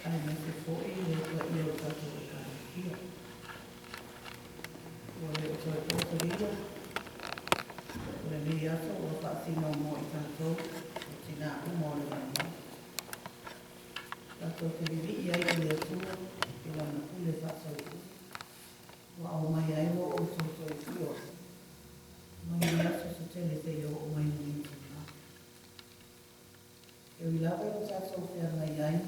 Aemaise foi le paia o le tatou Ekalesia. Ua le o toe po se lilo, o lenei aso ua faasino mo i tatou o tinā uma o le lalolagi. Tatou te lilii ai i le Atua i Lana pule faasolopule ua aumai ai lo outou soifua mai le aso se tele seia oo mai i lenei itula. E ui lava ina tatou feagai ai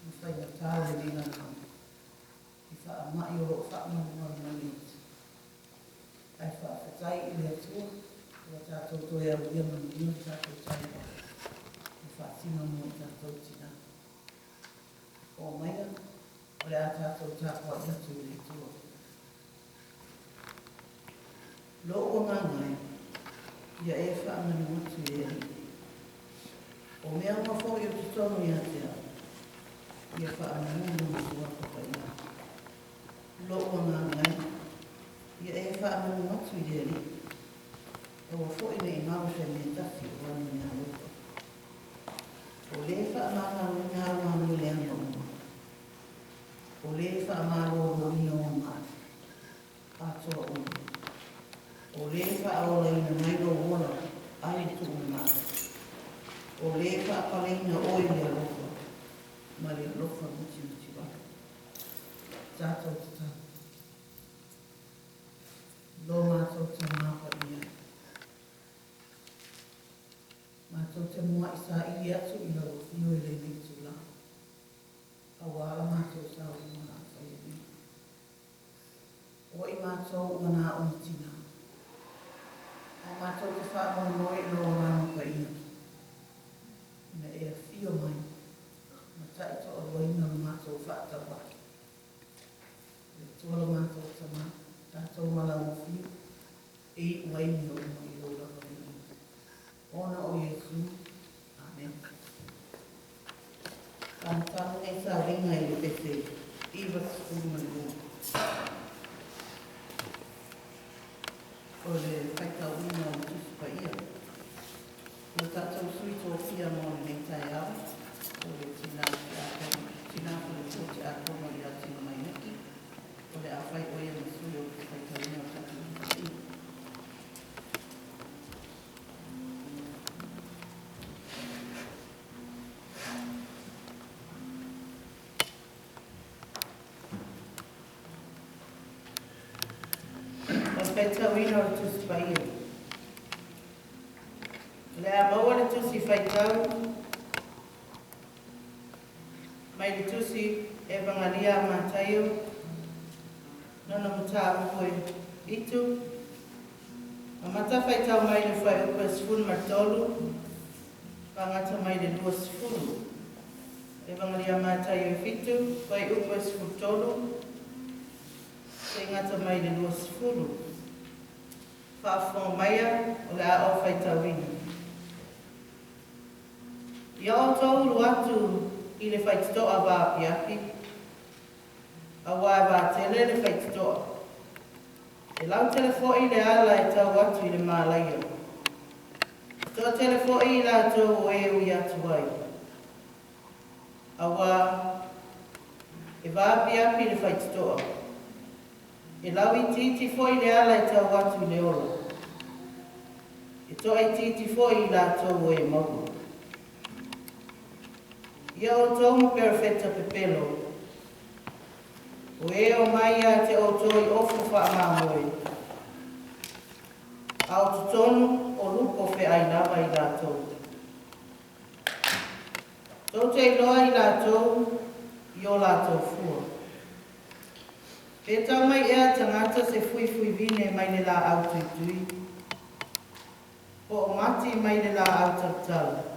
ma faigata o lenei lalolagi i faamai o lo o faamalumalu mai nei, ae faafetai i le Atua ua tatou toe aulia manuia le tatou taeao e faasino mo i tatou tinā. Oo maia, o le a tatou tapuai atu i le Atua. Lou agaga e, ia e faamanu atu i le Alii. O mea uma foi o totonu ia te au, ia faamanu lona suafa paia. Lou agaga e, ia e faamanu atu i le Alii. Aua foi ne i galo se mea tasi o ana meaalofa. O lē faamagaloina au mamoeleaga uma. O lē faamalōlōina ou maʻi atoa uma. O lē faaolaina mai lou ola ai le tuugamala. O lē faapaleina oe i le alofa ma le alofa mutimutivale. Tatou tatalo. Lo matou Tamā Paia e. Matou te muaʻi saili atu i lau Afio i lenei itula, auā la matou saoiga o le a faia nei. O i matou ua na o ni tinā, ae matou te faamoemoe i lou Agaga Paia, ina e afio mai ma taitoaluaina lo matou faatauvaʻi. Le Atua lo matou Tamā, tatou ma lau Afio, e iu ai mea uma i lou lava viiga. Ona o Iesu. Amene. Faamatala nei sauniga i le pese 92. O le faitauina o le Tusi Paia. Lo tatou sui tofia mo lenei taeao, o le tina tina faletua tiakono ia Tinamainuki, o le a fai ʻo ia ma sui o le faitauina o le tatou Tusi Paia. O le faitauina o le Tusi Paia. O le a maua le Tusi Faitau mai le Tusi Evagalii a Mataio, lona mataupu e 7, amata faitau mai le fuaiupu e 13, faagata mai le 20. Evagalii a Mataio e 7, fuaiupu e 13, seigata mai le 20. Faafofoga maia o le a ou faitauina. Ia outou ulu atu i le faitotoa vaapiapi, auā e vatele le faitotoa, e lautele foi le ala e tau atu i le malaia. E toatele foi i latou o e ui atu ai. Auā e vaapiapi le faitotoa, e lauitiiti foi le ala e tau atu i le ola. E toaitiiti foi i latou o e maua. Ia outou ma perofeta pepelo, o e omai ia te outou i ofu faamamoe, a o totonu o lupo feai lava i latou. Tou te iloa i latou i o latou fua. Pe tau mai ea tagata se fuifui vine mai le laau tuitui, po o mati mai le laau talatala.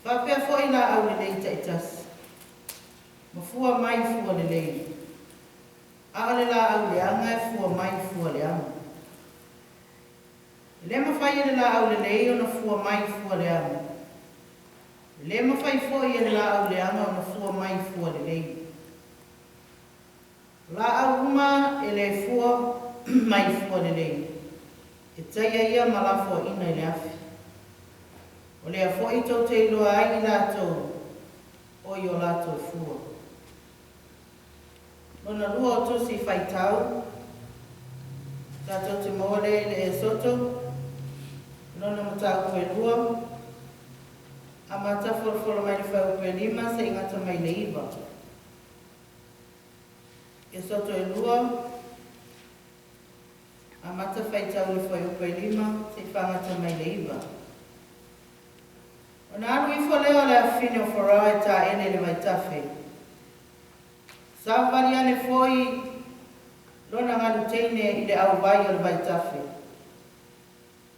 Faapea foi laau lelei taitasi, ma fua mai fua lelei, a o le laau leaga e fua mai fua leaga. E le mafai e le laau lelei ona fua mai fua leaga, e le mafai foi e le laau leaga ona fua mai fua lelei. O laau uma e le fua mai fua lelei, e taia ia ma lafoaina i le afi. O lea foi tou te iloa ai i latou O i o latou fua. Lona lua o Tusi Faitau, tatou te maua lea i le Esoto, lona mataupu e lua, amata folafola mai le fuaiupu e 5 seia gata mai le 9. Esoto e lua, amata faitau i le fuaiupu e 5 seia fagata mai le 9. Ona alu ifo lea o le afafine o Farao e taele i le vaitafe. Savavali ane foi lona galu teine i le auvai o le vaitafe.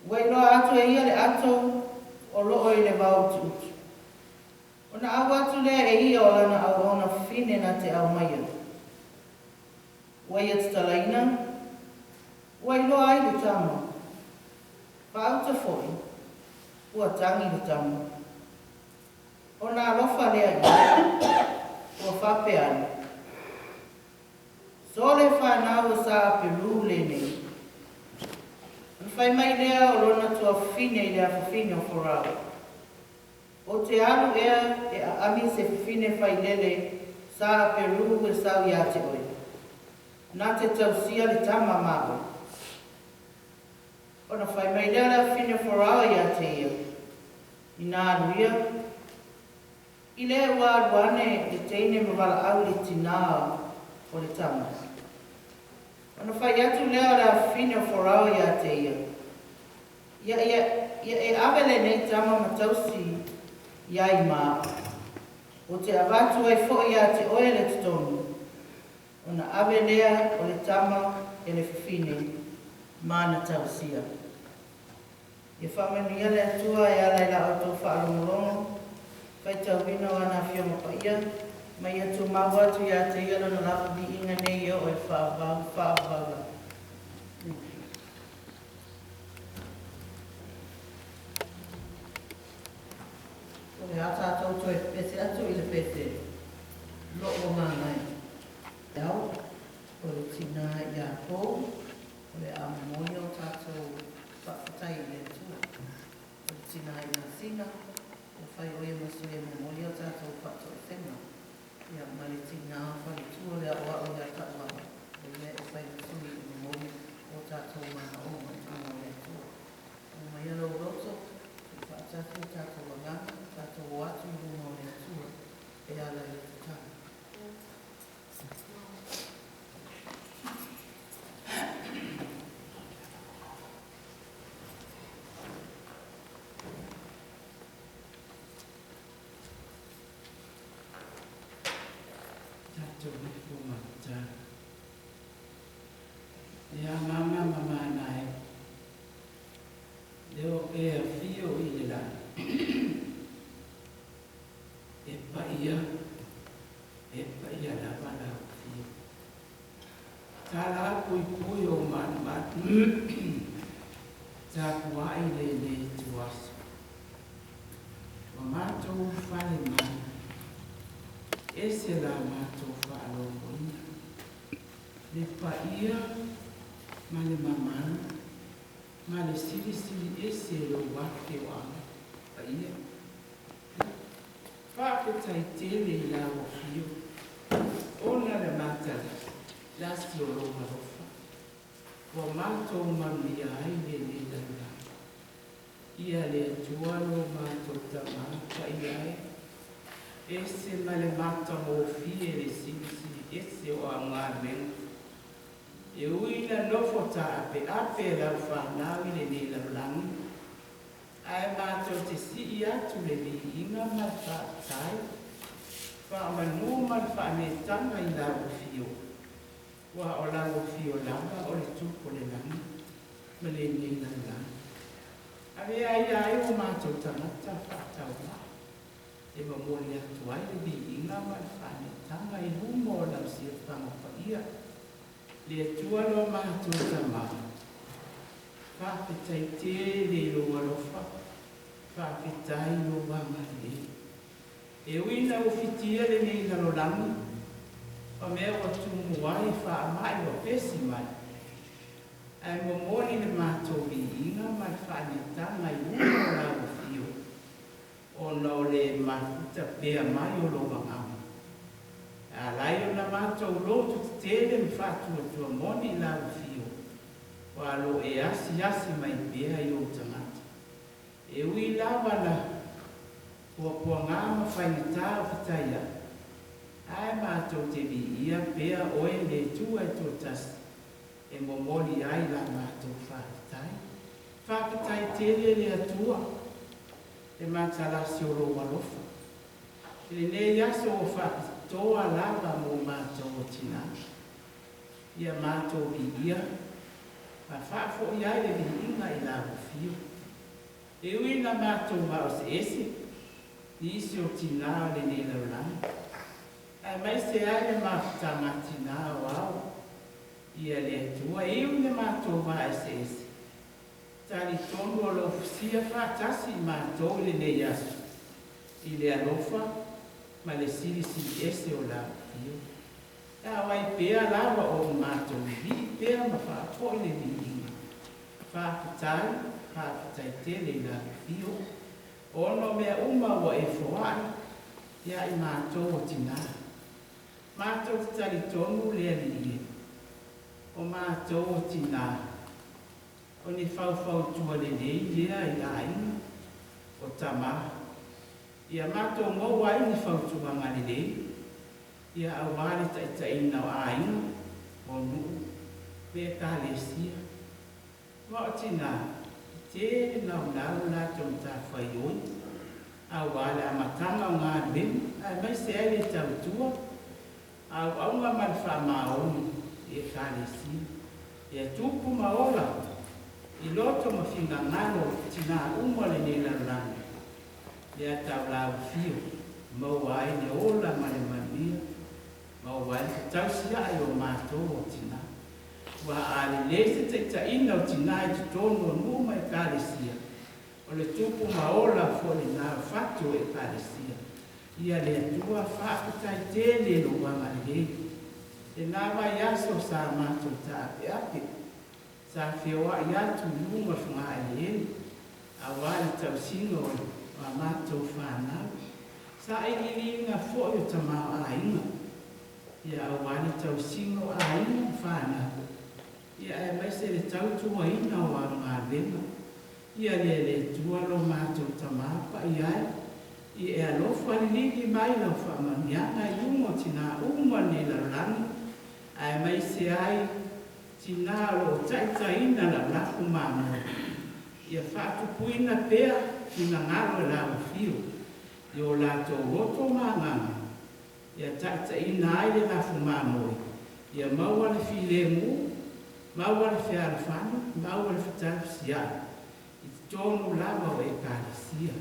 Ua iloa atu e ia le ato o loo i le vao utuutu. Ona au atu lea e ia o lana auauna fafine na te aumaia. Ua ia tatalaina, ua iloa ai le tama. Faauta foi, ua tagi le tama. Ona alofa lea ia, ua faapea ane, Sole fanau a Sa Aperū lenei. Ona fai mai lea o lona tuafafine i le afafine o Farao, Ou te alu ea e aami se fafine failele Sa Aperū e sau ia te oe, na te tausia le tama ma oe. Ona fai mai lea o le afafine o Farao ia te ia, Inā alu ia, i le ua alu ane le teine ma valaau i le tinā o le tama. Ona fai atu lea o le afafine o Farao ia te ia, Ia, ia, ia e ave lenei tama ma tausi i ai ma a'u. Ou te avatu ai foi ia te oe le totogi. Ona ave lea o le tama e le fafine ma na tausia. Ia faamanuia le Atua e ala i la outou faalogologo, faitauina o ana Afioga Paia, ma ia tumau atu ia te ia Lona lava viiga nei e oo i le faavavau faavavau lava. O le a tatou toe pepese atu i le pese Loo Agaga e Au, o le tinā ia Pou, o le a momoli o tatou faafetai i le Atua. O le tinā ia Sina, ua fai o ia ma sui e momoli o tatou faatoesega. Ia, ma le tinā faletua o le aʻoaʻo iā Taʻuala, o ia e fai ma sui e momoli o tatou manaoga i luma o le Atua. Aumaia lou loto, se i faatasi o tatou agaga, tatou o atu i luma o le Atua e ala i le tatalo. Tatou ifo ma tatalo. E amama ma mana e, le o e afio i le lagi. E paia, e paia lava lau afio. Tala puipui o malumalu, tapuai lenei ituaso. Ua matou fale mai, ese la matou faalogoina, le paia ma le mamalu ma le silisili ese lou ake o aga paia. Faafetai tele i lau afio, ona le matalasi o lou alofa, ua matou manuia ai lenei lalolagi. Ia le Atua lo matou Tama paia e, ese ma le matagofie le silisili ese o au galuega. E ui ina nofo taapeape lau fanau i lenei lalolagi, ae matou te sii atu le viiga ma le faafetai, faamanu ma le faanetaga i lau afio, aua o lau afio lava o le Tupu o le lagi ma lenei lalolagi. Avea ia ai o matou tagata faatauvaa e momoli atu ai le viiga ma le faanetaga i luma o lau siafaga paia, le Atua lo matou Tama. Faafetai tele i lou alofa, faafetai i lou agalelei. E ui ina ua fitia lenei lalolagi, ma mea ua tumu ai faamai ua pesi mai, ae momoli le matou viiga ma le faanetaga i luma o lau afio, o Ona o le mafuta pea mai o lou Agaga, e ala ai ona matou loto tetele ma faatuatua moni i lau afio, aua o lo o e asiasi mai pea i ou tagata. E ui lava na puapuaga ma faigata o fetaiai, ae matou te viia pea oe le Atua e toatasi e momoli ai la matou faafetai. Faafetai tele le Atua le matalasi o lou alofa. I lenei aso ua faapitoa lava mo matou o tina, ia matou viia ma faafoi ai le viiga i lau afio. E ui ina matou vaoseese nisi o tina o lenei lalolagi, aemaise ai le mafutaga a tina o ao ia le Atua e iu ina matou vaeseese, talitonu o lo o fusia faatasi i matou i lenei aso i le alofa ma le silisili ese o lau afio. E ao ai pea lava o matou vivii pea ma faafoi le viiga. Faafetai, faafetai tele i lau afio, ona o mea uma ua e foai ia i matou o tina. Matou te talitonu le Alii e, o matou o tina, o ni faufautua lelei lea i aiga o tama, ia matou maua ai ni fautuaga lelei, ia aua le taitaiina o aiga, o nuu ma ekalesia. Aua o tina, e tele naunau le latou matafaioi aua le amataga o galuega aemaise ai le tautua auauna ma le faamaoni i ekalesia. Ia tupu ma ola i loto ma finagalo o tina uma o lenei lalolagi lea tau lauafio, maua ai le ola ma le manuia, maua ai le fetausiai o matou o tina. Aua a lelei se taitaiina o tina i totonu o nuu ma ekalesia, o le tupu ma ola foi lena o fatu o ekalesia. Ia le Atua, faafetai tele i lou agalelei. Lena vaiaso sa matou taapeape, sa feoai atu i luga o le fogaeleele, aua le tausiga o a matou fanau. Sailiiliina foi o tamaoaiga, ia aua le tausiga o aiga ma fanau, ia aemaise le tautuaina o au galuega. Ia le le Atua lo matou Tama paia e, ia e alofa liligi mai lau faamanuiaga i luga o tina uma o lenei lalolagi, aemaise ai tina o lo o taitaina lau lafo mamoe. Ia faatupuina pea finagalo e lau afio i o latou loto ma agaga, ia taitaiina ai le lafo mamoe, ia maua le filemu, maua le fealofani, maua le fetausiai i totonu lava o ekalesia.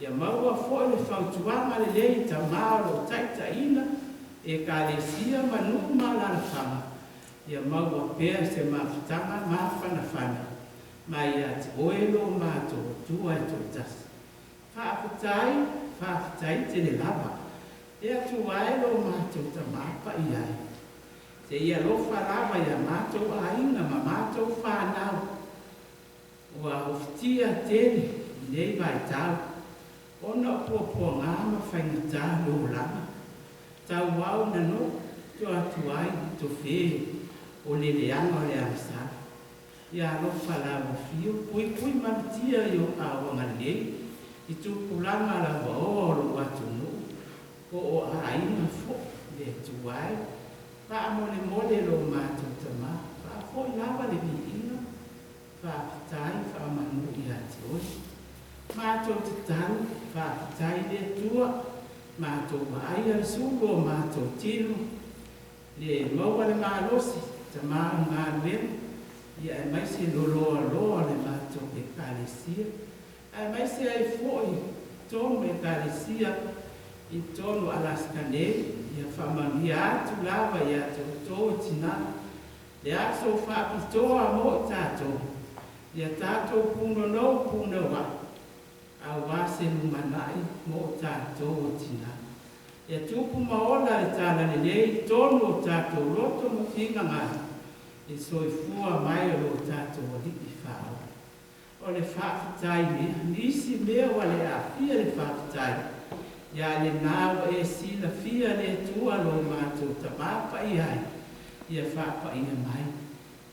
Ia maua foi le fautuaga lelei i tama o lo o taitaiina ekalesia ma nuu ma alaalafaga, ia maua pea se mafutaga mafanafana mai ia te oe lo matou Atua e toatasi. Faafetai, faafetai tele lava. Le Atua e lo matou Tama paia e, se i alofa lava ia matou aiga ma matou fanau, ua ofitia tele i lenei vaitau ona o puapuaga ma faigata le olaga. Tauau na noto atu ai i tofe o le leaga o le agasala. Ia alofa lau afio, puipui malutia i ou aoga lelei i tupulaga lavaoa o lou atunuu, po o aiga foi le Atua e. Faamolemole lo matou Tama, faafoi lava le viiga, faafetai, faamanu ia te oe. Matou tatalo, faafetai le Atua, matou vaaia le sulu o matou tino, le maua le malosi, tama o galuega, ia aemaise loloaloa le matou ekalesia, aemaise ai foi totonu ekalesia i totonu o Alaska nei, ia faamanuia atu lava ia te outou e tina, le aso faapitoa mo i tatou, ia tatou punonou punouai, aua se lumanai mo tatou o tina. Ia tupu ma ola le talalelei i totonu o tatou loto ma finagalo, i le soifua mai o lo tatou Alii faaola. O le faafetai lea, nisi mea ua le aafia le faafetai, ia lenā ua e silafia le Atua lo matou Tamā Paia ai, ia faapaia mai,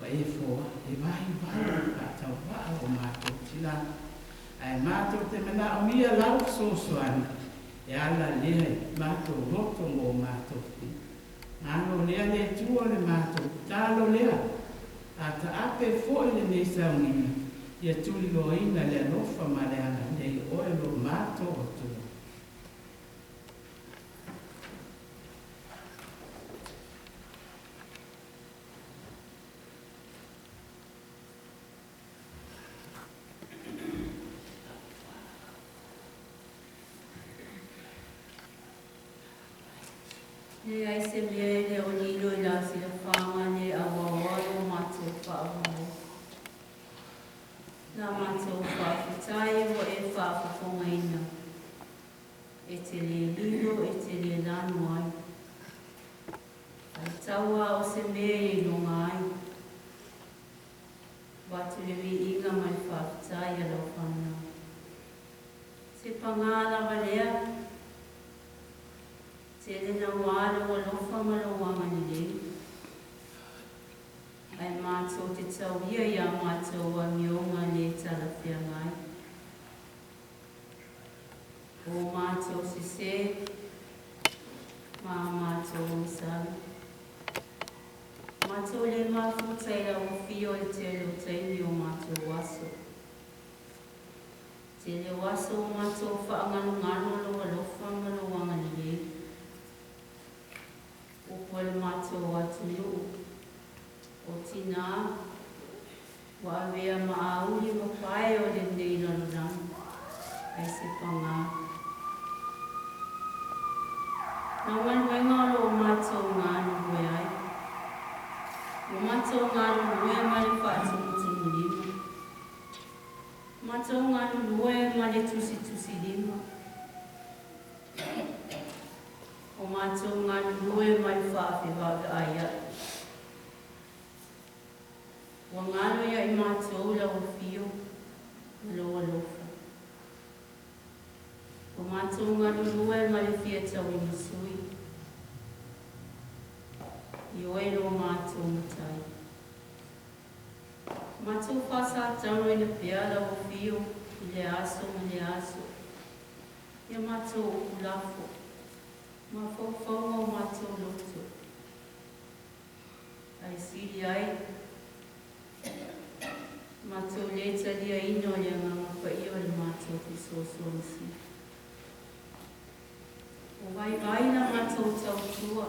ua e foai e vaivai le faatauvaa o matou tinā. Ae matou te manaomia lau fesoasoani, e ala lea i matou loto ma o matou tino. Malo lea le Atua o le matou tatalo lea, a taape foi lenei sauniga, ia tuliloaina le alofa ma le agalelei o oe lo matou Atua. Leai se mea e le o lilo i la silafaga le auaoa lo matou faamoemoe. La matou faafetai ua e faafofogaina, e te le lilo e te le lanu ai. Ai taua o se mea e iloga ai. Avatu le viiga ma le faafetai a lau fanau. Se pagā lava lea, tele naua lou alofa ma lou agalelei. Ae matou te tauia i a matou amioga le talafeagai. O matou sesē ma a matou agasala. Matou le mafuta i lau afio i le tele o taimi o matou aso. Tele o aso ua matou faagalugalu lou alofa ma lou agalelei. Upu a le matou atunuu, o tinā ua avea ma auli ma pae o lenei lalolagi, ae se pagā. Lau galuega o lo o matou galulue ai. Ua matou galulue ma le faatumutumulima. Matou galulue ma le tusitusilima. O matou galulue ma le faafevaeveaia'i. Ua galo ia i matou lau afio ma lou alofa. Ua matou galulue ma le fia tauimasui i oe lo matou Matai. Matou faasatauina pea lau afio i le aso ma le aso, i a matou upu lafo, mafaufauga o matou loto. Ae sili ai matou le taliaina o le Agaga Paia o le matou fesoasoani sili. Ua vaivai la matou tautua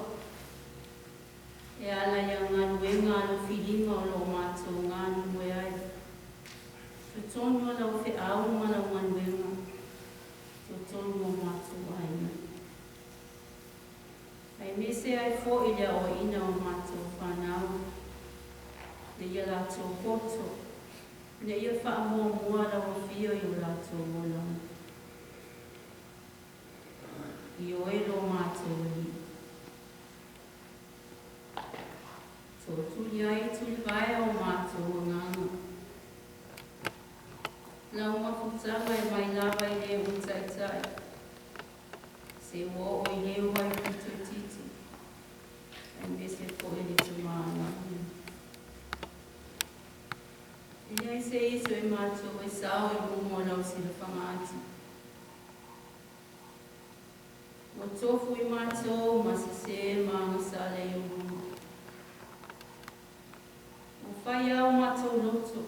e ala i galuega alofilima o lo o matou galulue ai. Totonu o lau feau ma lau galuega, totonu o matou aiga. Aemaise ai foi le aoaina o matou fanau, ina ia latou poto, ina ia faamuamua lau afio i o latou olaga. I oe lo matou Alii. Tootuli ai tulivae o matou agaga. Lau mafutaga e mai lava i le ua taitai, se ua oo i le ua i pito itiiti, aemaise foi le tamaoaiga. E leai se isi o i matou e sao i luga o lau silafaga ati. Ua tofu i matou ma sesē ma agasala i ou luma. Ua fai lava o matou loto,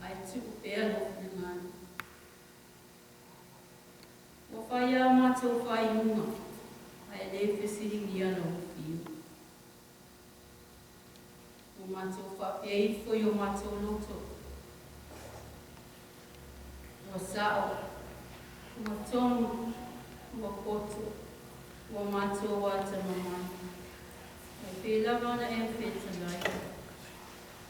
ae tuu pea lou finagalo. Ua fai lava matou faaiuga, ae le fesiligia lau afio. Ua matou faapea ifo i o matou loto, Ua sa'o, ua tonu, ua poto, ua matou atamamai. Ae pei lava ona e fetalai,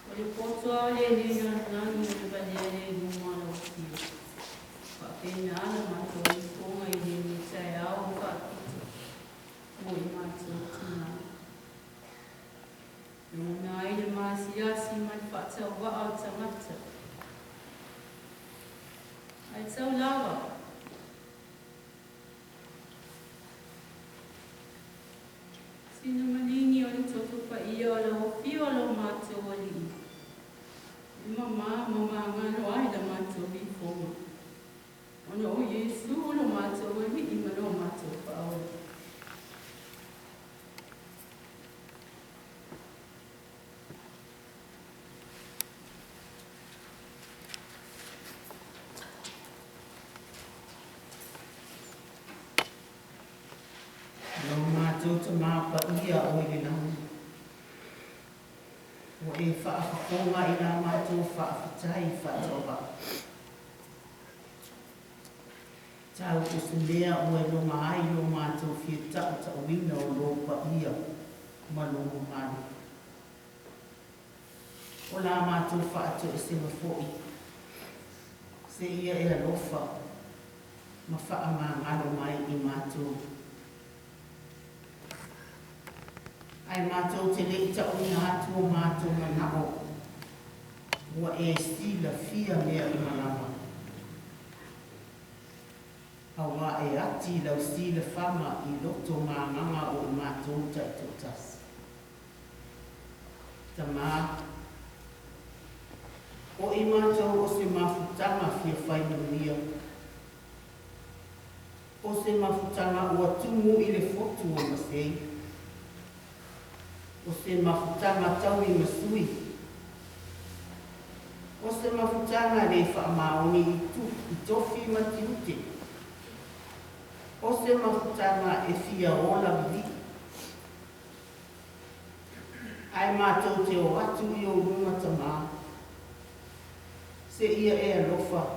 o le poto lava o lenei lalolagi o le valea lea i luma o lau afio. Faapena la matou ifoga i lenei taeao faapito mo i matou tinā. Lagona ai le maasiasi ma le faatauvaa o tagata. Ae tau lava. Sina maligi o le toto paia o lau afio o lo matou Alii, e mamā ma magalo ai la matou ifoga, ona o Iesu lo matou Alii ma lo matou Faaola. Lo matou Tamā paia o i le lagi, ua e faafofoga i la matou faafetai faatauvaa. Tau o se mea ua e loga ai lo matou fia tautauina o lou paia ma lou mamalu. O la matou faatoesega foi, seia e alofa ma faamagalo mai i matou. Ae matou te le i tauina atu o matou manao, ua e silafia mea uma lava. Auā e ati lau silafaga i loto magaga o i matou taitoatasi. Tamā, o i matou o se mafutaga fia fai manuia, o se mafutaga ua tumu i le fotu o Masei, o se mafutaga taui masui, o se mafutaga le faamaoni i tofi ma tiute, o se mafutaga e fia ola vivii. Ae matou te o atu i ou luma Tamā, seia e alofa,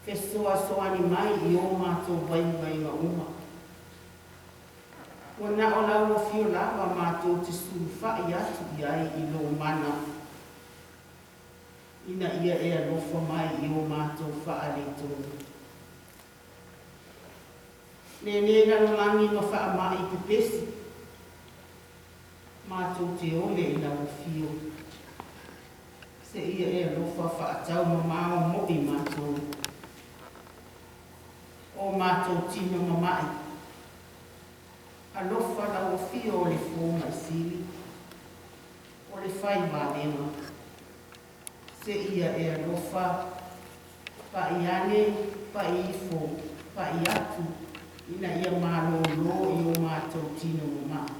fesoasoani mai i o matou vaivaiga uma. Ua na o lau afio lava matou te sulufai atu i ai i lou mana, ina ia e alofa mai i o matou faaletonu. Lenei lalolagi ma faamai pepesi, matou te ole i lau afio, seia e alofa faatau mamao moi matou. O matou tino mamai, alofa lau afio o le fō sili, o le fai valega, seia e alofa, pa'i ane, pa'i ifo, pa'i atu, ina ia malōlō i o matou tino mamai.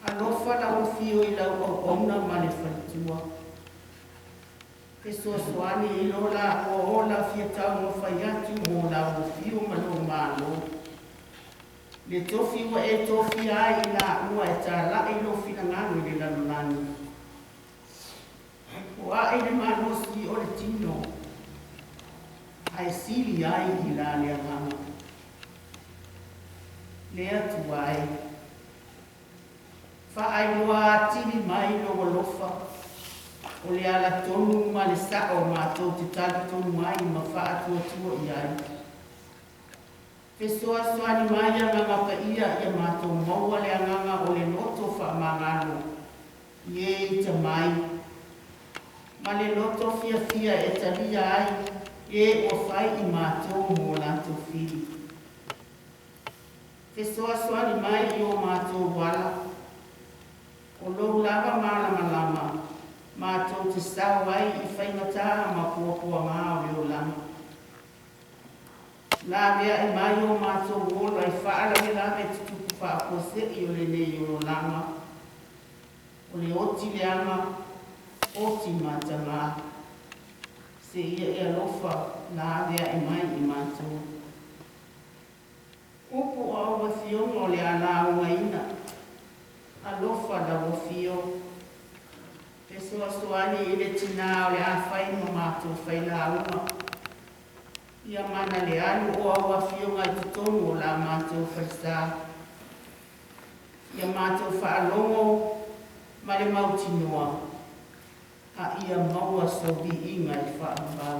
Alofa lau afio i lau auauna ma le faletua. Fesoasoani i lo la ua ola fia taumafai atu mo lau afio ma lou Malo. Le tofi ua e tofia ai i laua e tala'i lou finagalo i le lalolagi. O ae le malosi o le tino, ae sili ai i la le agaga. Le Atua e, faailoa atili mai lou alofa, o le alatonu ma le sa'o matou te talitonu ai ma faatuatua i ai. Fesoasoani mai agaga paia ia matou maua le agaga o le loto faamagalo, i e ita mai, ma le loto fiafia e talia ai e ua fai i matou mo latou fili. Fesoasoani mai i o matou ala, o lou lava malamalama, matou te sao ai i faigatā ma puapuagā o le olaga. Laveai mai o matou ola i faalavelave tutupu faafuasei o lenei ololaga, o le oti leaga, oti matagā, seia e alofa laveai mai i matou. Upu o au afioga o le a laugaina, alofa lau afio, fesoasoani i le tinā o le a fai ma matou failauga, ia mana le alu o au afioga i totonu o la matou falesā. Ia matou faalogo ma le mautinoa, a ia maua so viiga i faavavau.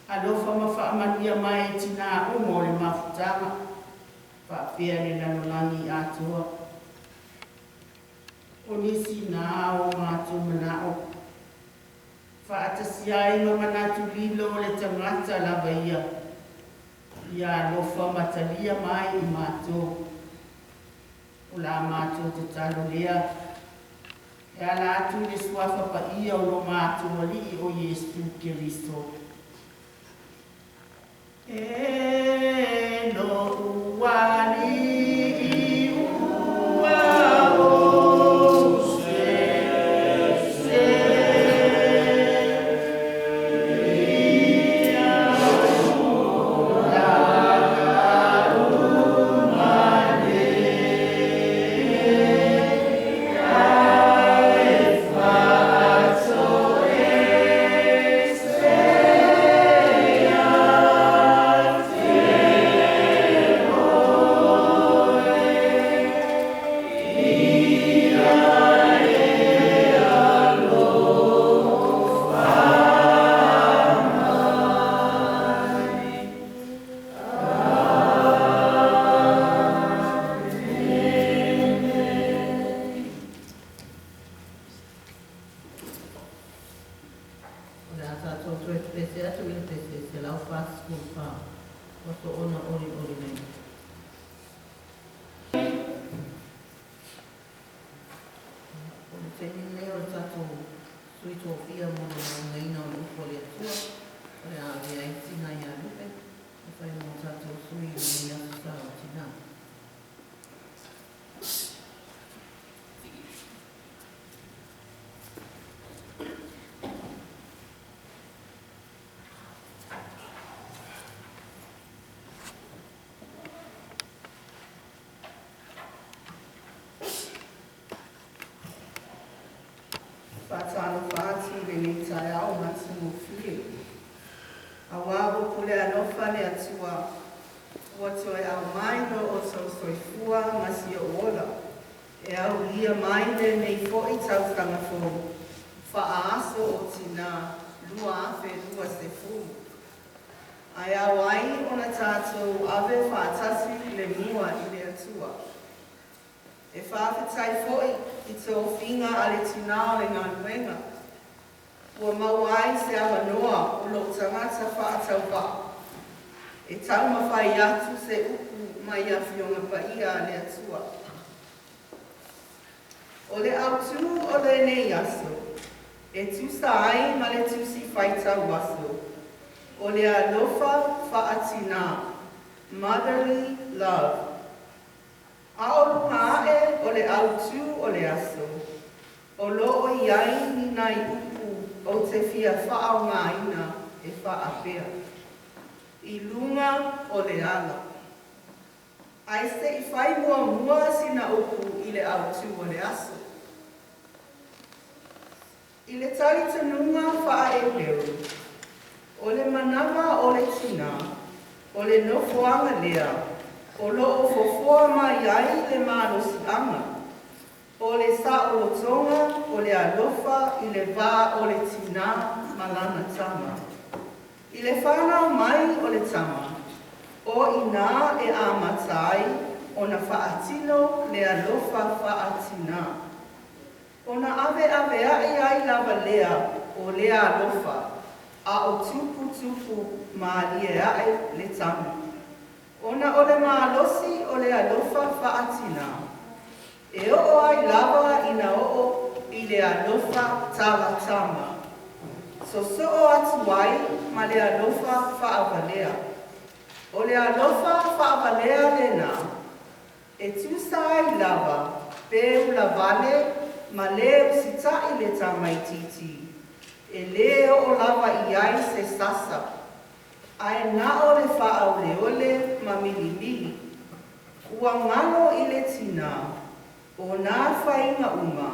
Alofa ma faamanuia mai i tinā uma o le mafutaga, faapea le lalolagi atoa. O nisi na o matou manao, Faatasi ai ma manatu lilo o le tagata lava ia, ia alofa ma talia mai i matou. O la matou tatalo lea, e ala atu i le suafa paia o lo matou Alii o Iesu Keriso. E lo'u Alii ua ou sese, ia O le a tatou toe pepese atu i le pese 144, ua soona olioli nei. O le taimi lenei o le tatou sui tofia mo le laugaina o le upu a le Atua, o le a avea ai Tina ia Lupe e fai mo tatou sui i lenei Aso Sa o Tina. Faatalofa atu i lenei taeao matagofie. Auā ua pule alofa le Atua, ua toe aumai lo outou soifua ma si ou ola, e aulia mai lenei foi tausaga fou, fa'a-aso o Tinā 2020. Ae ao ai ona tatou ave faatasi le mua i le Atua. E faafetai foi i tofiga a le tinā o le galuega, ua maua ai se avanoa o lou tagata faatauvaa e taumafai atu se upu mai Afioga Paia a le Atua. O le autū o lenei aso, e tusa ai ma le Tusi Faitau Aso, o le alofa fa'atinā, motherly love. A o luga aʻe o le autū o le aso, o loo i ai ni nai upu ou te fia faaaogāina e faapea, I luga o le ala. Ae se i fai muamua sina upu i le autū o le aso. I le talitonuga faa-Eperu, o le manava o le tinā, o le nofoaga lea o loo fofoa mai ai le malosiaga, o le saolotoga o le alofa i le va o le tinā ma lana tama. I le fanau mai o le tama, o inā e amata ai ona faatino le alofa faatinā. Ona aveaveai ai lava lea o lea alofa, a o tuputupu mālie aʻe le tama. Ona o le malosi o le alofa faatinā, e oo ai lava ina oo i le alofa talatama. Sosoo atu ai ma le alofa faavalea. O le alofa faavalea lenā, e tusa ai lava pe ulavale ma lē usitaʻi le tamaitiiti, e lē oo lava i ai se sasa, ae na o le faaoleole ma milimili. Ua galo i le tinā, o nā faiga uma,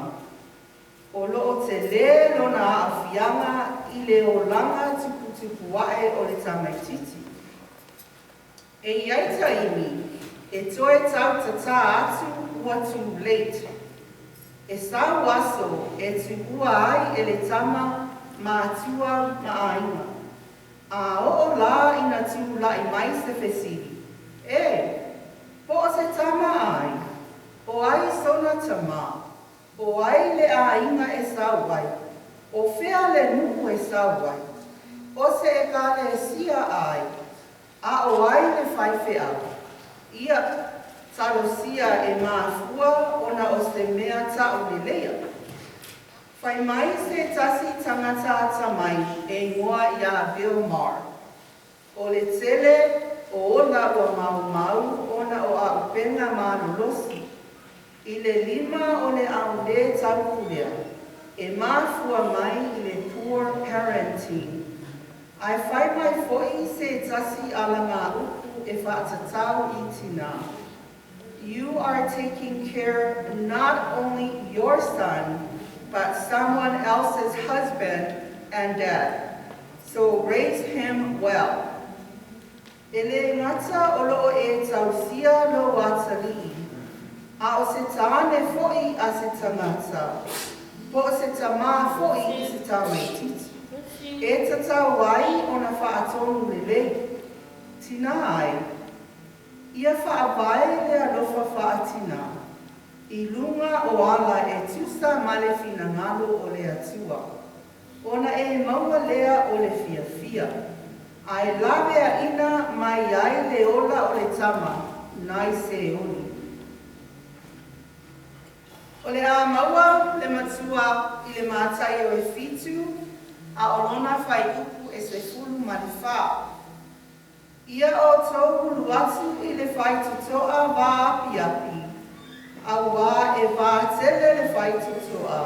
o loo telē lona aafiaga i le olaga tuputupu aʻe o le tamaitiiti. E i ai taimi e toe tautatā atu ua too late. E sau aso e tuua ai e le tama matua ma aiga. A oo lā ina tulaʻi mai se fesili, E, po o se tama a ai? O ai sona tamā? O ai le aiga e sau ai? O fea le nuu e sau ai? O se ekalesia ai, a o ai le faifeau? Ia, talosia e mafua ona o se mea tauleleia. Fai mai se tasi tagata atamai e igoa ia Bill Maher, O le tele o ola ua maumau ona o auupega malolosi i le lima o le au lē taupulea, e mafua mai i le poor parenting. Ae fai mai foi se tasi alagaupu e faatatau i tinā, You are taking care not only your son, but someone else's husband and dad. So raise him well. E lē gata o loo e tausia lou atalii, a o se tāne foʻi a se tagata, po o se tamā foʻi i se tamaititi. E tatau ai ona faatonu lelei. Tinā e, ia faavae le alofa faatinā i luga o ala e tusa ma le finagalo o le Atua, ona e maua lea o le fiafia, ae laveaina mai ai le ola o le tama nai Seoli. O le a maua le matua i le Mataio e 7, a o lona fuaiupu e 14. Ia outou ulu atu i le faitotoa vaapiapi, auā e vatele le faitotoa,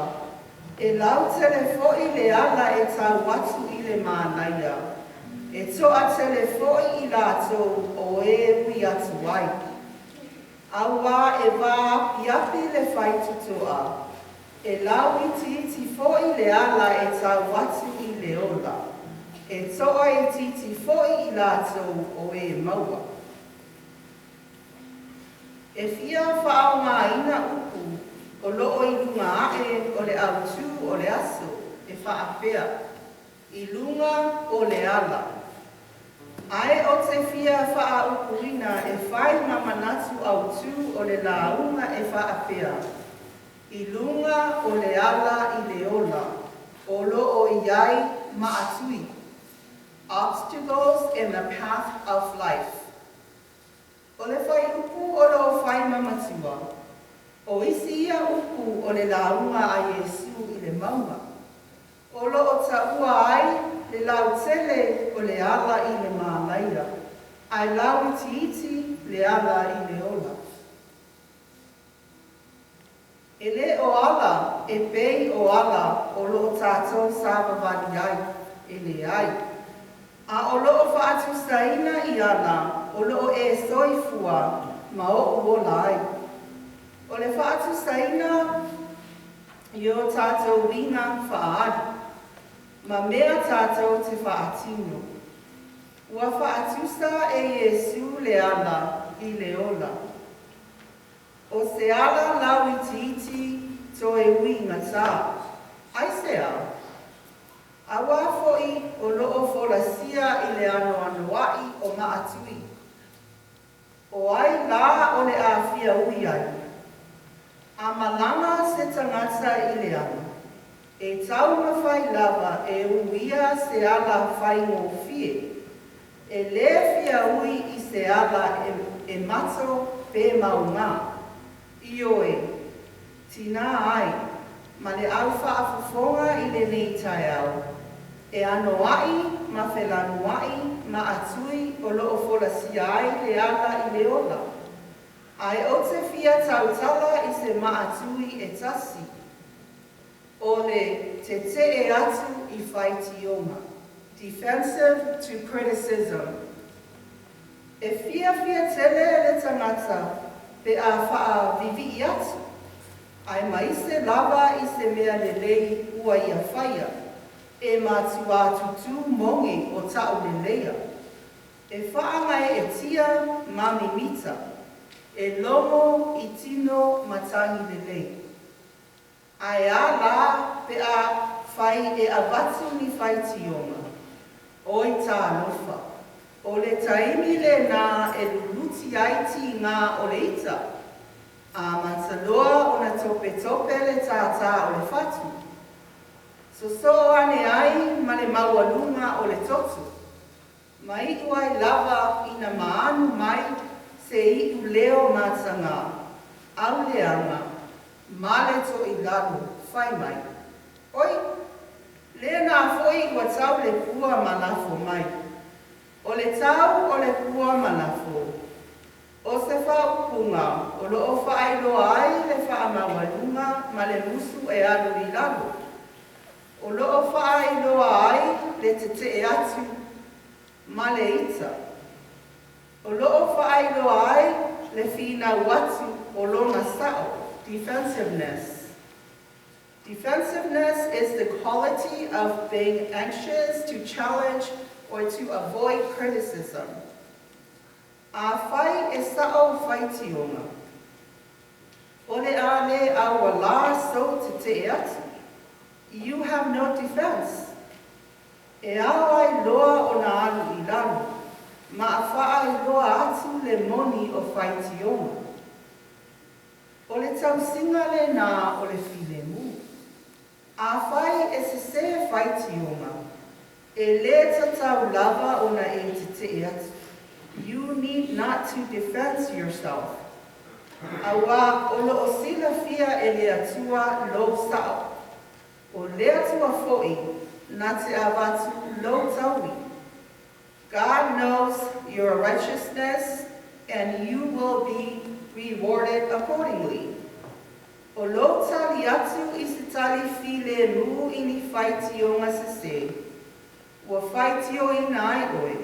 e lautele foʻi le ala e tau atu i le manaia, e toatele foʻi i latou o e ui atu ai. Auā e vaapiapi le faitotoa, e lauitiiti foʻi le ala e tau atu i le ola, e toaitiiti foʻi i latou o e maua. E fia faaaogāina upu o loo i luga aʻe o le autū o le aso e faapea, I luga o le ala. Ae ou te fia faaupuina e fai ma manatu autū o le lauga e faapea, I luga o le ala i le ola, o loo i ai maatui, obstacles in the path of life. O le fuaiupu o loo fai ma matua, o isi ia upu o le lauga a Iesu i le mauga, o loo taua ai le lautele o le ala i le manaia, ae lauitiiti le ala i le ola. E lē o ala e pei o ala o loo tatou savavali ai, e leai. A o loo faatusaina i ala o loo e soifua ma oʻu ola ai. O le faatusaina i o tatou uiga faaali, ma mea tatou te faatino. Ua faatusa e Iesu le ala i le ola. O se ala lauitiiti toe uigatā. Aisea? Auā foʻi o loo folasia i le anoanoaʻi o maatui. O ai lā o le a fia ui ai? A malaga se tagata i le ala, e taumafai lava e uia se ala faigofie, e lē fia ui i se ala e mato pe maugā. Ioe, tinā ai, ma le au faafofoga i lenei taeao, e anoaʻi ma felanuaʻi maatui o loo folasia ai le ala i le ola. Ae ou te fia tautala i se maatui e tasi, o le tetee atu i faitioga, defensive to criticism. E fiafia tele le tagata pe a faavivii atu, aemaise lava i se mea lelei ua ia faia, e matuā tutū mogi o tauleleia, e faagaeetia ma mimita, e logo i tino ma tagi lelei. Ae a lā pe a fai e avatu ni faitioga? Oi talofa! O le taimi lenā e luluti ai tigā o le ita, amata loa ona topetope le tātā o le fatu. Sosoo ane ai ma le maualuga o le toto. Ma iu ai lava ina maanu mai se iuleo matagā, auleaga, ma le toilalo fai mai. Oi, lena foʻi ua tau le pua ma lafo mai. O le tau o le pua ma lafo. O se faaupuga o loo faailoa ai le faamaualuga ma le musu e alu i lalo. O loo faailoa ai le tetee atu ma le ita. O loo faailoa ai le finau atu o lona sao, defensiveness. Defensiveness is the quality of being anxious to challenge or to avoid criticism. Afai e sao faitioga, o le a le aualā sou tetee atu. You have no defense. E ao ai loa ona alu i lalo, ma faailoa atu le moni o faitioga. O le tausiga lenā o le filemu. Afai e sesē faitioga, e le tatau lava ona e tetee atu. You need not to defend yourself. Auā o loo silafia e le Atua lou sao. O le Atua foʻi na te avatu lou taui. God knows your righteousness and you will be rewarded accordingly. O lou tali atu i se tali filemu i ni faitioga sesē, ua faitioina ai oe.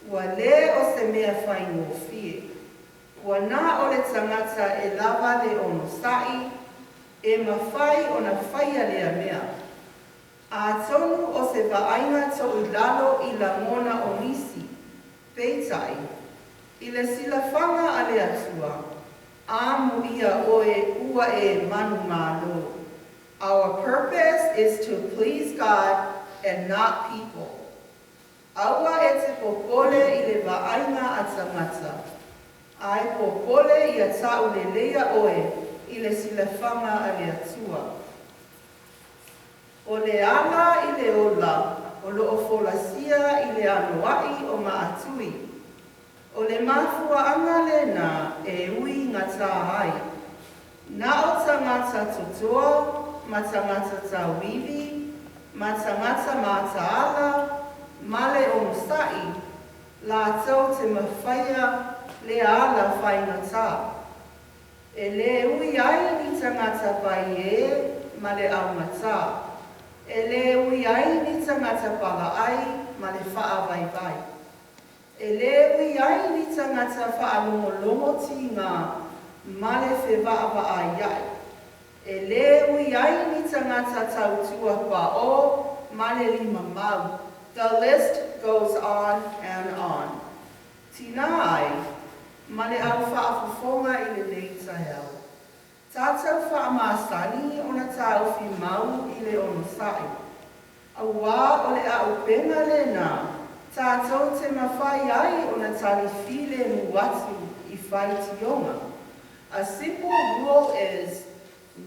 Ua le o se mea faigofie. Ua na o le tagata e lava le onosaʻi, e mafai ona faia lea mea. Atonu o se vaaiga toilalo i lagona o nisi, peitai, i le silafaga a le Atua, amuia oe ua e manumalo. Our purpose is to please God and not people. Aua e te popole i le vaaiga a tagata, ae popole ia tauleleia oe i le silafaga a le Atua. O le ala i le ola o loo folasia i le aloaʻi o maatui. O le mafuaaga lenā e ui gatā ai. Na o tagata totoa, ma tagata tauivi, ma tagata mataala, ma le onosaʻi, latou te mafaia le ala faigatā. E lē ui ai ni tagata paiē ma le augatā. E lē ui ai ni tagata palaai ma le faavaivai. E lē ui ai ni tagata faalogologo tigā ma le fevaavaaiaʻi. E lē ui ai ni tagata tautua paʻō ma le limamau. The list goes on and on. Tinā ai, ma le au faafofoga i lenei taeao. Tatou faamasani ona taofi mau i le onosaʻi. Auā o le aupega lenā, tatou te mafai ai ona tali filemu atu i faitioga. A simple rule is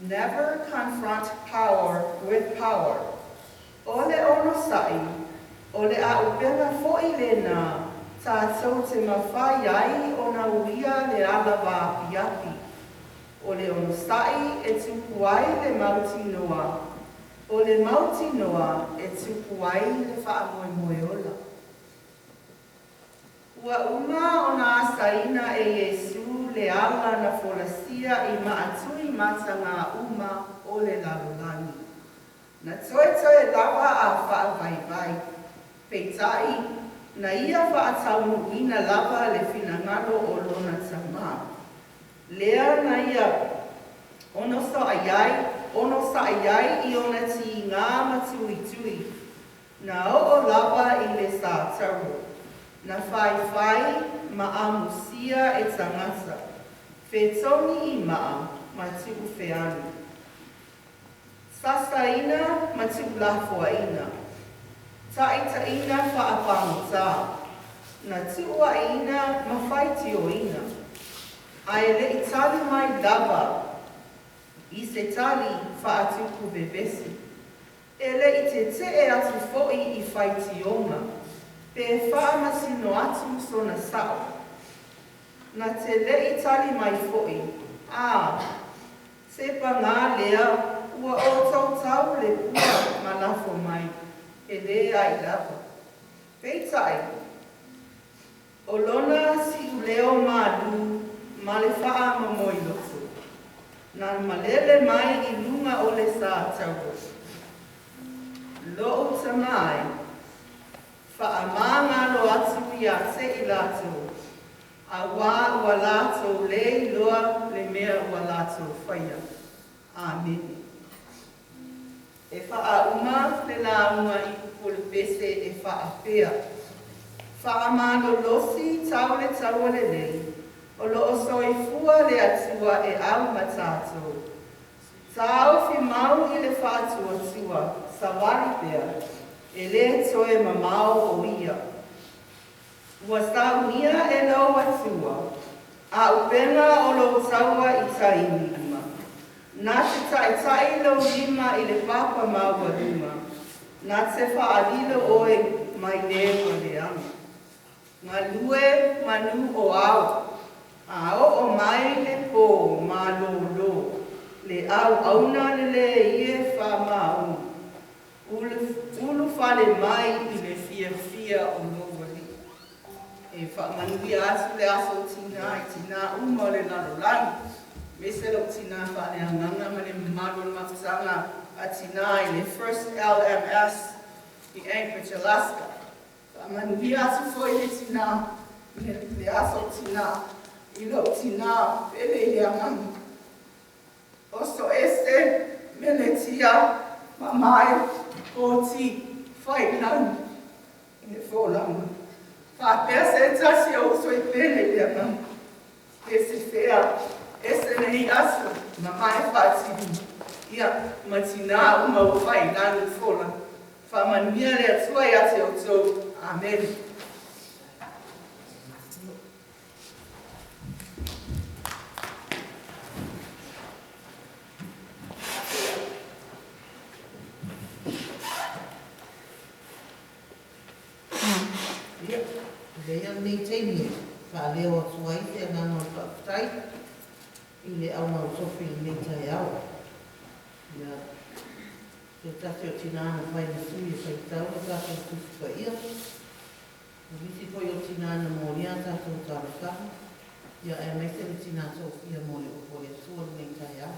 never confront power with power. O le onosaʻi, o le aupega foʻi lenā, tatou te mafai ai ona uia le ala vaapiapi. O le onosaʻi e tupu ai le mautinoa. O le mautinoa e tupu ai le faamoemoe ola. Ua uma ona asaina e Iesu le ala na folasia i maatui matagā uma o le lalolagi. Na toetoe lava a faavaivai. Peitai, na ia faataunuuina lava le finagalo o lona Tamā. Lea na ia onosaʻi ai i ona tigā ma tuitui. Na oo lava i le sataro. Na faifai ma amusia e tagata. Fetogi i maa ma tuufealu. Sasaina ma tuulafoaina. Taitaina faapagotā. Na tuuaina ma faitioina. Ae leʻi tali mai lava i se tali faatupu vevesi. E leʻi teteʻe atu foʻi i faitioga, pe faamasino atu sona saʻo. Na te leʻi tali mai foʻi, A, se pagā lea ua ou tautau le pua ma lafo mai, e lē ai lava. Peitai, o lona siʻuleo malū ma le faamomoiloto, na malele mai i luga o le sā taua. Loʻu tama e, faamagalo atu iā te i latou, auā ua latou lē iloa le mea ua latou faia. Amene. E faauma le lauga i Pupulupese e faapea, Faamalolosi tau le taua lelei, o loo soifua le Atua e au ma tatou. Taofi mau i le faatuatua, savali pea, e lē toe mamao o Ia. Ua saunia e lou Atua aupega o lou taua i taimi uma. Na te taʻitaʻi lou lima i le papa maualuga, na te faalilo oe mai lē ua leaga. Galue manu o ao, a oo mai le pō malōlō, le auauna lelē e faamaoni, ulufale mai i le fiafia o lou Alii. E faamanuia atu le Aso o Tinā i tinā uma o le lalolagi, aemaise lou tinā faaleagaga ma le mamalu o le mafutaga a tinā i le First LMS i Anchorage, Alaska. Faamanuia atu foi le tinā, le Aso o Tinā i lou tinā pele i le agaga. Oso ese, Meletia, Mamae, Poti, Failagi i le folauga. Faapea se tasi o uso i pele i le agaga. E se fea, ese nei aso, mamae faatini, ia, ma tinā uma ua faiilagi i folauga. Faamanuia le Atua iā te outou. Amene. Ia, avea ia lenei taimi e faaleo atu ai se agaga o le faafetai i le aumau tofi i lenei taeao. Ia, se tasi o tinā na fai ma sui e faitau le tatou Tusi Paia. O nisi foi o tinā na molia a tatou talosaga, ia aemaise le tinā tofia mo le upu a le Atua lenei taeao.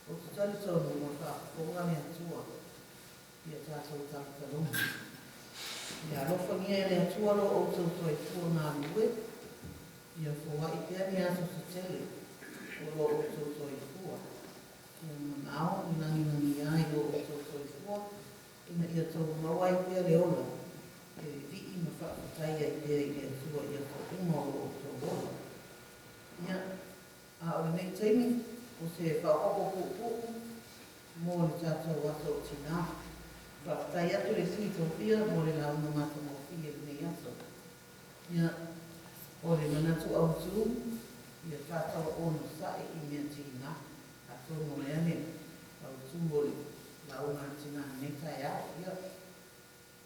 Ou te talitonu ua faafofoga le Atua i a tatou talotaloga. Ia alofagia e le Atua lo outou soifua galulue, ia foai pea ni aso tetele o lo outou soifua. Ia manao i lagilagi ai lo outou soifua, ina ia tou maua ai pea le ola e vivii ma faafetai ai pea i le Atua i aso uma o lo outou ola. Ia, a o lenei taimi, o se faaopoopo puupuu mo le tatou aso o tinā. Faafetai atu i le sui tofia mo le lauga matagofie i lenei aso. Ia, o le manatu autu, ia tatou onosai i mea tinā. Atonu o le a le autu o le lauga a le tinā i lenei taeao. Ia,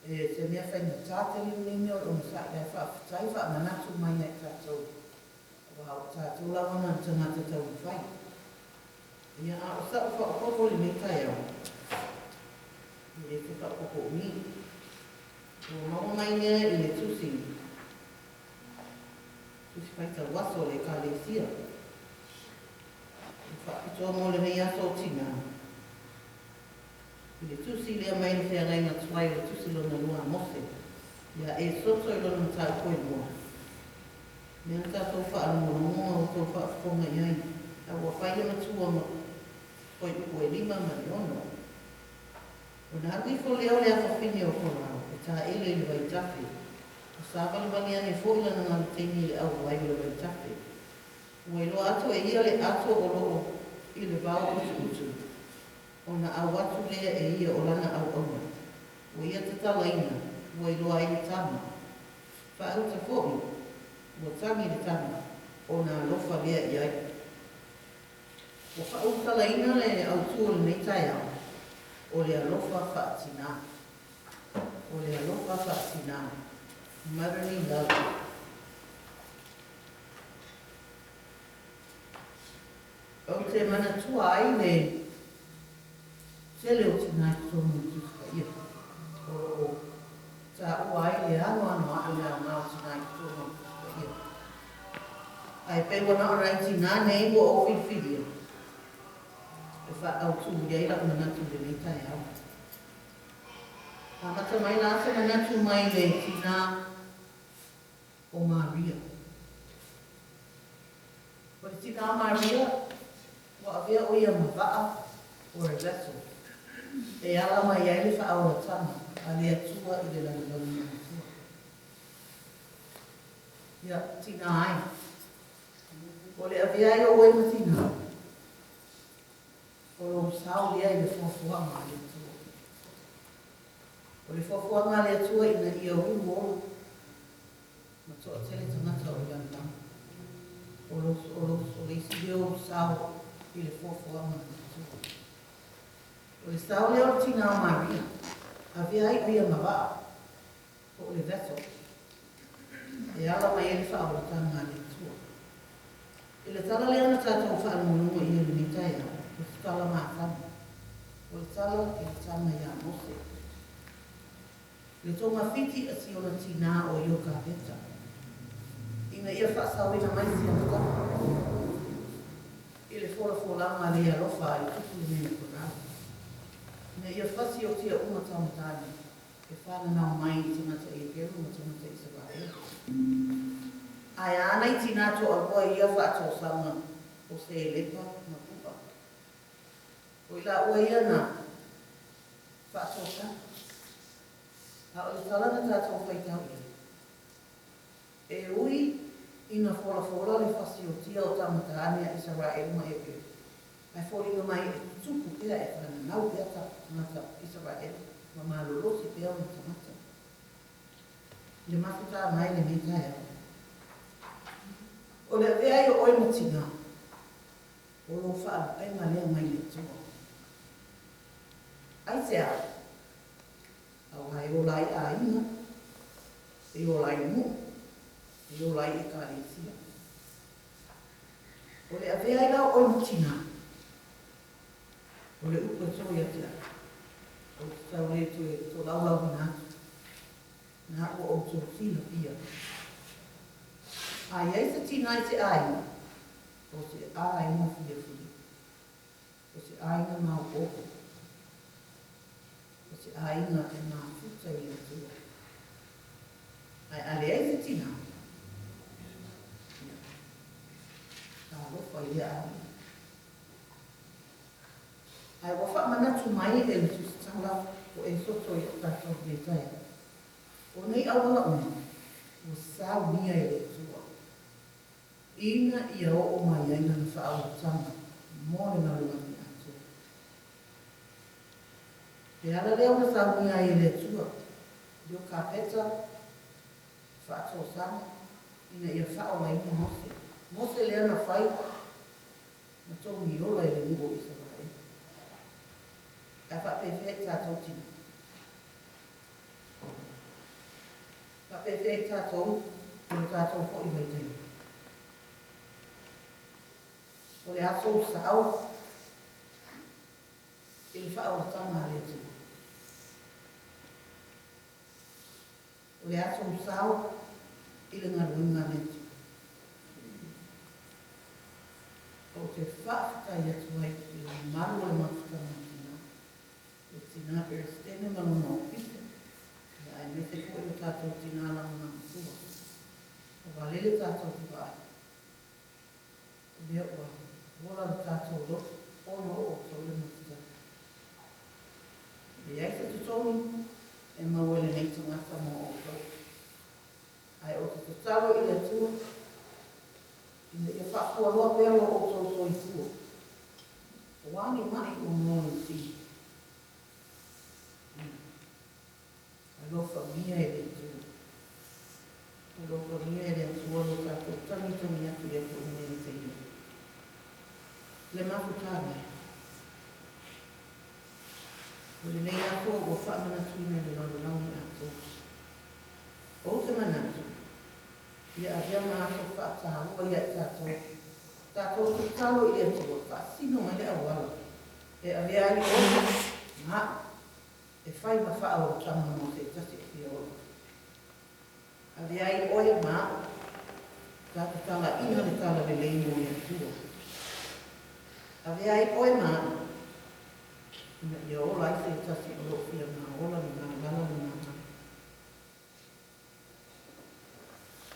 e se mea faigata tele lenei mea o le onosai, ae faafetai faamanatu mai ia i tatou, aua o tatou lava na o tagata taumafai. Ia, a o sa'u faaopoopo i lenei taeao, e le se faaopoopo umi. Ua maua mai lea i le tusi, tusi faitau aso a le Ekalesia. E faapitoa mo lenei aso o tinā. I le tusi lea mai le feagaiga tuai o le tusi lona lua a Mose, iā Esoto i lona mataupu e lua. Mea na tatou faalogologo ma outou faafofoga i ai, a ua fai le matua ma fuaiupu e lima ma le ono. Ona alu ifo lea o le afafine o Folau e taele i le vaitafe, ua savalivali ane foi lana galuteini i le auai o le vaitafe. Ua iloa atu e ia le ato o loo i le vao utuutu, ona au atu lea e ia o lana auauna. Ua ia tatalaina, ua iloa ai le tama. Faauta foi, ua tagi le tama, ona alofa lea i ai. Ua faaulutalaina le autu o lenei taeao. O le alofa faatinā. O le alofa faatinā. Motherly love. Ou te manatua ai le tele o tinā i totonu o le Tusi Paia, o lo o taua ai le anoanoai o le aoga o tinā i totonu o le Tusi Paia. Ae pei ua na o nai tinā nei ua ou filifilia e faaautu i ai lau manatu i lenei taeao. Amata mai la se manatu mai le tinā o Maria. O le tinā o Maria, ua avea ʻo ia ma vaʻa or a vessel e ala mai ai le faaolataga a le Atua i le lalolagi atoa. Ia, tinā ai. O le avea ai o oe ma tinā, o lou sao lea i le fuafuaga a le Atua. O le fuafuaga a le Atua ina ia ulu ola ma toatele tagata o le lalolagi. O lo, o lo, o le isi lea o ou sao i le fuafuaga a le Atua. O le sao lea o le tinā o Maria, avea ai ʻo ia ma vaʻa, po o le vessel, e ala mai ai le faaolataga a le Atua. I le tala lea na tatou faalogologo i ai i lenei taeao, o se tala masani. O le tala i le tama iā Mose. Le togafiti a si ona tinā o Iokapeta, ina ia faasaoina mai si ana tama i le folafolaga le alofa a le tupu lenei o Parao, ina ia fasiotia uma tama tāne e whananao mai i tagata Eperu ma tagata Isaraelu. Ae a nai tinā toalua i ia faatosaga o Selepa ma Pu'a. O i laua ia na faatosaga. A o le tala na tatou faitau i ai, e ui ina folafola le fasiotia o tama tāne a Isaraelu ma Eperu, ae foliga mai e tutupu pea, e whananau pea tagata Isaraelu ma malolosi pea ona tagata. I le mafutaga ai lenei taeao, o le avea ai o oe ma tinā, o lou faalupega lea mai le Atua. Aisea? Aua e ola ai aiga, e ola ai nuu, e ola ai ekalesia. O le avea ai la o oe ma tinā, o le upu e tō ia te au, ou te tau le toe tolaulauina atu, na ua outou silafia. A i ai se tinā i te aiga, o se aiga fiafia, o se aiga maopoopo, o se aiga e mafuta i le Atua. Ae a leai se tinā, ia, talofa i lea aiga. Ae ua faamanatu mai e le Tusitala o Esoto i a tatou i lenei taeao, o nei auala uma ua saunia e le Atua, ina ia oo mai ai lana faaolataga mo le lalolagi atoa. Le ala lea ua saunia ai e le Atua Iokapeta faatosaga ina ia faaolaina Mose, Mose lea na fai ma togi ola i le nuu o Isaraelu. Ae faapefea i tatou tina? Faapefea i tatou i lo tatou foi vaitaimi? O le a tou sao i le faaolataga a le Atua? O le a tou sao i le galuega a le Atua? Ou te faafetai atu ai i le mamalu o le mafutaga o tina, le tina Peresetene ma lona ofisa, ia aemaise foi o tatou tina lagolagosua. Ua valele tatou te vaai, o lea ua ola le tatou loto ona o outou le mafutaga. E leai se totogi e maua e lenei tagata mo outou, ae ou te tatalo i le Atua ina ia faafualoa pea lo outou soifua, o a ni maʻi ua moa le tino. Ia alofagia e le Atua. Alofagia e le Atua lo tatou tagitagi atu i atu i lenei taimi. Le mafutaga e. O lenei aso ua faamanatuina i le lalolagi atoa. Ou te manatu, ia avea ma aso faataua ia i tatou, tatou tatalo i le Atua, faasino mai le auala e avea ai oe ma a'u e fai ma faaolataga mo se tasi e fia ola. Avea ai oe ma a'u ta tatalaina le talalelei mo le Atua. Avea ai oe ma a'u ina ia ola ai se tasi o loo fia maola le malala le magala.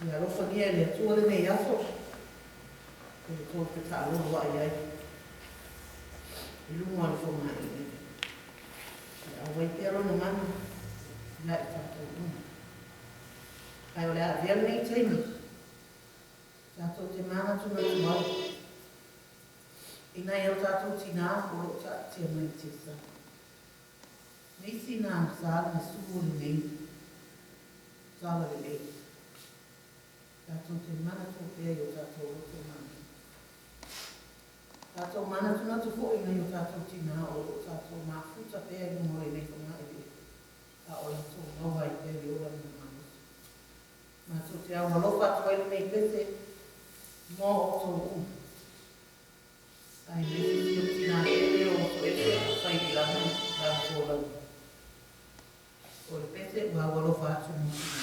Ia alofagia e le Atua lenei aso i le tou fetaalolo ai i luga o le fogaeleele. Ia auai pea lona mana ia i tatou uma. Ae o le a avea lenei taimi tatou te manatunatu ai i nai o tatou tinā o loo taatia mai i tiasa. Nisi na sa le gasu o lenei talalelei. Tatou te manatua pea i o tatou loto mama. Tatou manatunatu foi nai o tatou tinā o loo tatou mafuta pea i luga o lenei fogaeleele, a o latou maua ai pea le ola ma le malosi. Matou te ao alofa atu ai lenei pese mo outou uma. Aemaise si ou tinā pele o Usoese o Faiilagi Lamatoolauga. O le pese ua au alofa atu mo tinā.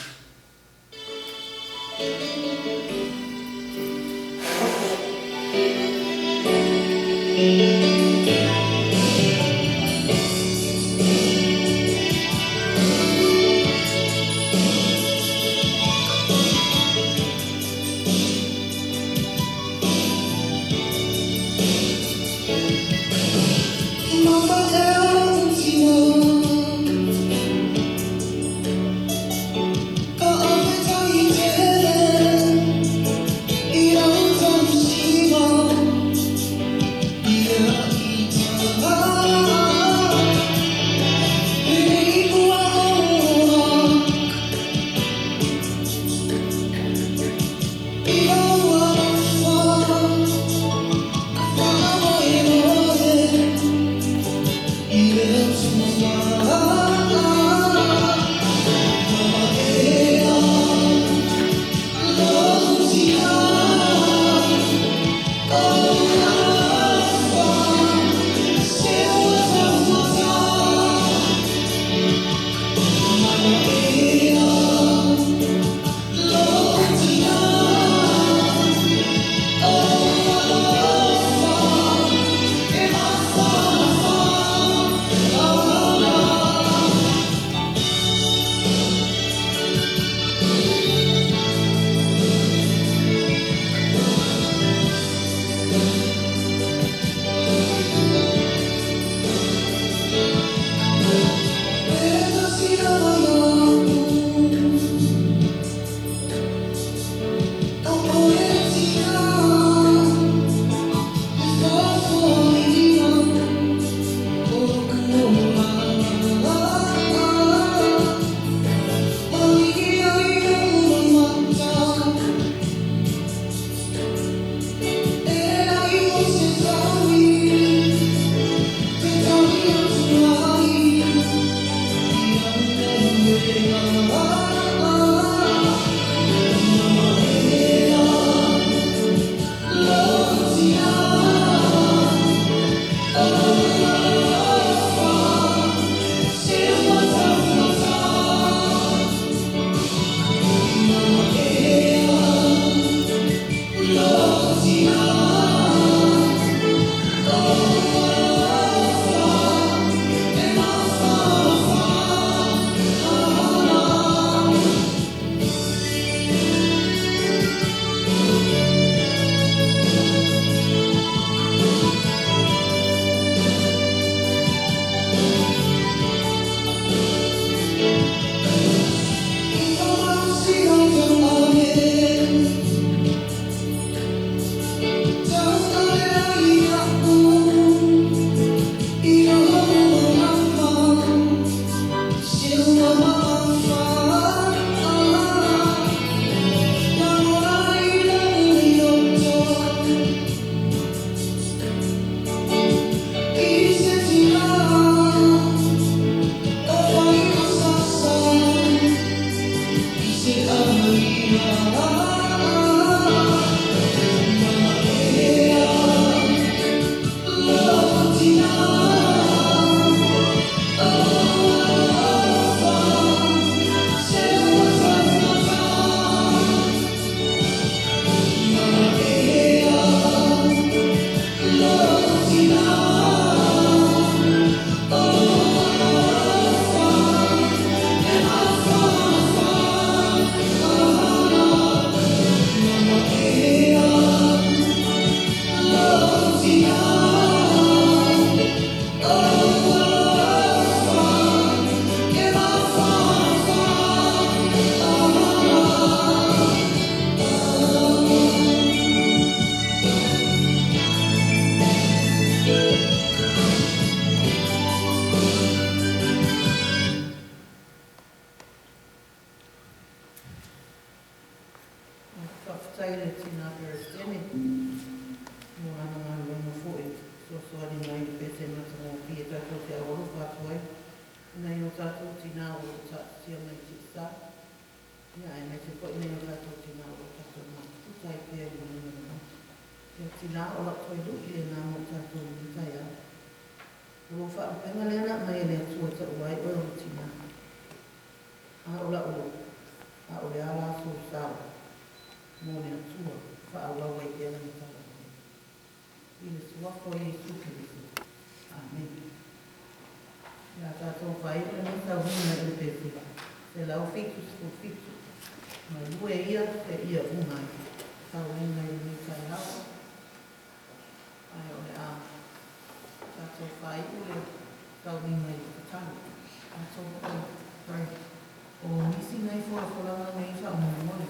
le tina Peresetene mo lana galuega foi fesoasoani mai i le pese matagofie tatou te aualofa atu ai i nai o tatou tinā o lo o taatitia mai i tiasa, ia aemaise foi nai o tatou tinā o lo o tatou matututa ai pea i luga o le Maota. Ia tinā, o lau toe lu'i lenā mo tatou i lenei taeao. O lou faalupega lea na aumai e le Atua e taua ai oe o le tinā. A o lau lu'i, a o le a la sou sao mo le Atua e faaauau ai pea lana taualuga? I le Suafa o Iesu Keriso. Amene. O le a tatou faaiu lenei tauliga i le pese 177, Galue ia seia uga ai. Tauliga i lenei taeao, ae o le a tatou faaiu le tauliga i le tatalo. Atonu o, sorry, o nisi nai folafolaga nei faamolemole,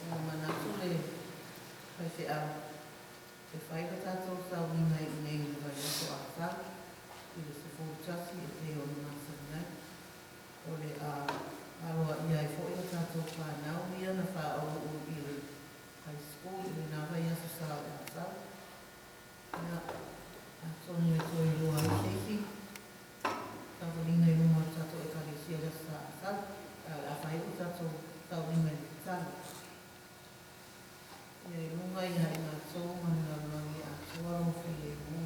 ua manatu le faifeau e fai le tatou tauliga i inei i le vaiaso Asau i le 11 e pei ona masani ai. O le a aloaia ai foi a tatou fanau ia na faauluulu i le high school i lena vaiaso sa o le Asau. Ia, atonu e toe iloa ai se isi savaliga i luma o le tatou Ekalesia i le Aso Sa Asau, ae o le a faaiu le tatou tauliga i le tatalo. Ia i luga ia i matou ma le lalolagi atoa lou filemu.